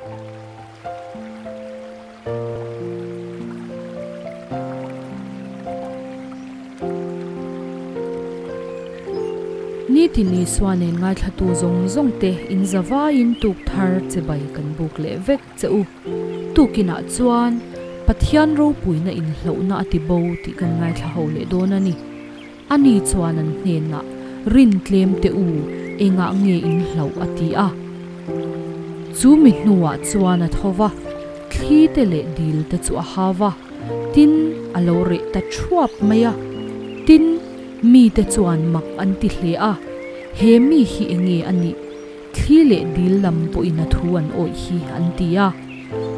Nitin Isua nen ngaithlatu zawng zawng te in zavaiin tuk thar che bai kan buk leh vek che u. Tukinah chuan Pathian ropuina inhlohna a ti bo tih kan ngaithla ho leh dawn a ni. Ani chuan an hnenah, Rin tlem teh u, engah nge in hlauh? a ti a. Chu mi hnuah chuan a tho va, thli te leh dil te chu a hau va, tin, a lo reh ta thuap mai a. Tin, mite chuan mak an ti hle a, He mi hi enge a nih? Thli leh dil lam pawhin a thu an awih hi, an ti a.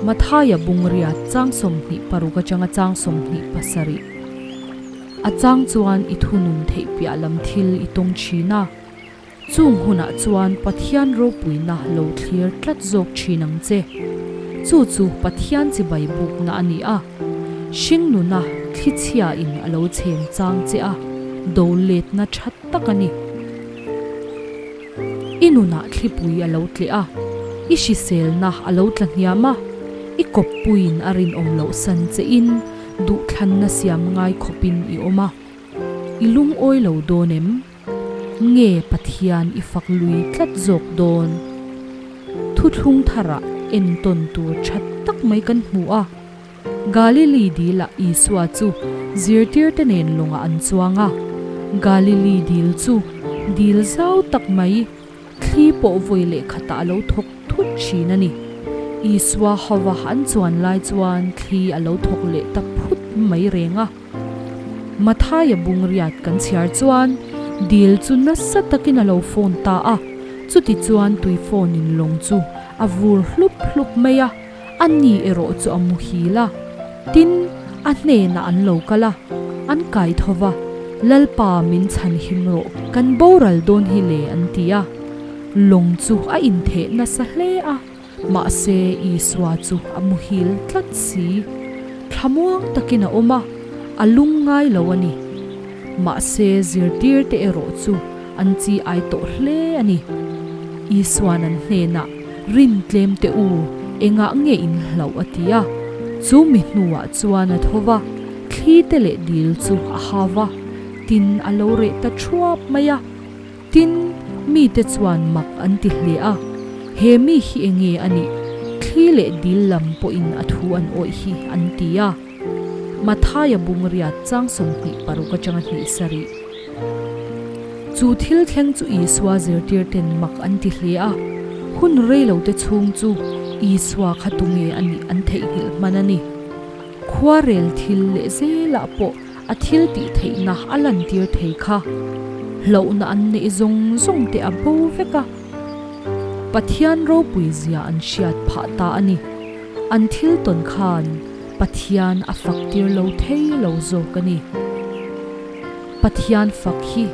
Mathaia bungriat chang 26 atanga chang 27. A chang chuan i thunun theih piah lam thil i tawng thin a, chung hunah chuan Pathian ropuina lo thlir tlat zawk thin ang che. Chu chu Pathian chibai bukna a ni a, hringnuna thlichhiain a lo chhem chang che a, do letna tha tak a ni. I nunah thlipui a lo tleh a, i hriselna a lo tla hniam a, i kawppuiin a rinawm loh san chein duhthlanna siam ngai khawpin i awm a, i lungawi lo dawn em? Nge Pathian i fak lui tlat zawk dawn? Thuthlung tharah entawn tur tha tak mai kan hmu a. Galili dilah Isua chu zirtirte nen lawngah an chuang a. Galili dil chu dil zau tak mai, thli pawh vawi leh khatah a lo thawk thut thin a ni. Isua hova an chuan lai chuan thli a lo thawk leh ta phut mai reng a. Mathaia bungriat kan chhiar chuan dil chu nasa takin a lo phone ta a, chutichuan tui phone in lawng chu a vur hlup hlup mai a. A ni erawh chu a muhil a, tin, a hnenah an lo kal a, an kai tho va, Lalpa min chhan him rawh, kan boral dawn hi le an ti a. Lawng chu a intheh nasa hle a, mahse Isua chu a muhil tlat si. Thlamuang takin a awm a, a lung ngai lo a ni. Mahse zirtirte erawh chu an chi ai tawh hle a ni. Isua'n an hnenah, Rin tlem teh u, engah nge in hlauh a ti a. Chu mi hnuah chuan a tho va, thli te leh dil chu a ha va, tin a lo reh ta thuap mai a. Tin, mite chuan mak an ti hle a, He mi hi enge a nih? Thli leh dil lam pawhin a thu an awih hi an ti a. Mathaia bungriat chang 26 atanga hnih sarih. Chu thil thleng chu Isua zirtirten mak an ti hle a, hun rei lo te chhung chu Isua kha tunge a nih an theihnghilh hman a ni. Khuarel thil leh zelah pawh a thil tih theihna a lantir thei kha. Hlauhna an neih zawng zawng te a bo vek a. Pathian ropui zia an hriat phah ta a ni. An thil tawn khan Pathian a fak tir lo thei lo zawk a ni. Pathian fak hi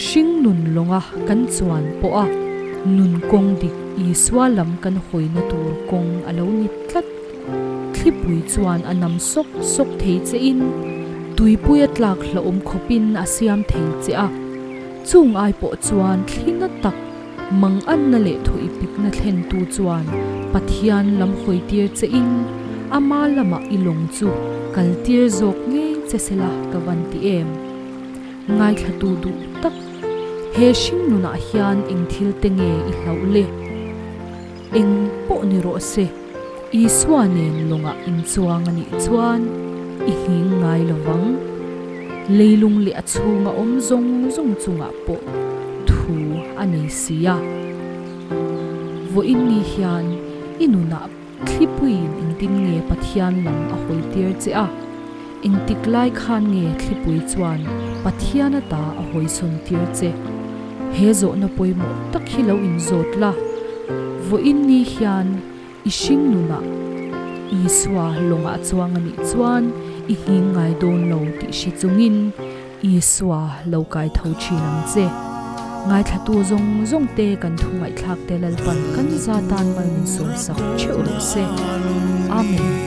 hring nun lawnga kan chuan pawh a nun kawng dik Isua lam kan hawina tur kawng a lo ni tlat. Thlipui chuan a nam sawk sawk thei che in, tuipui a tlak hlauhawm khawpin a siam thei che a. Chung ai pawh chuan thlina tak Manganna leh thawipikna thlentu chuan Pathian lam hawitir che in ama lamah i lawng chu kaltir zawk ngei che sela ka van ti em? Ngaithlatu duh tak, he hring nunah hian eng thil te nge i hlauh le? Eng pawh ni rawh se, Isua nen lawngah inchuang a nih chuan i nghing ngai lo vang. Leilung leh a chhunga awm zawng zawng chungah pawh thu a nei si a. Vawiin ni hian i nunah thlipuiin engtin nge Pathian lam a hawitir che a? Engtik lai khan nge thlipui chuan Pathian ata a hawisawn tir che? He zawhna pawimawh tak hi lo inzawt la, vawiin ni hian i hring nunah Isua lawngah chuang a nih chuan i nghing ngai dawn lo tih hre chungin Isua lo kai tho thin ang che. Ngaithlatu zawng zawng te kan thu ngaihthlak te Lalpan kan za tan mal min sawm sak theuh rawh se. Amen.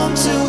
Come to.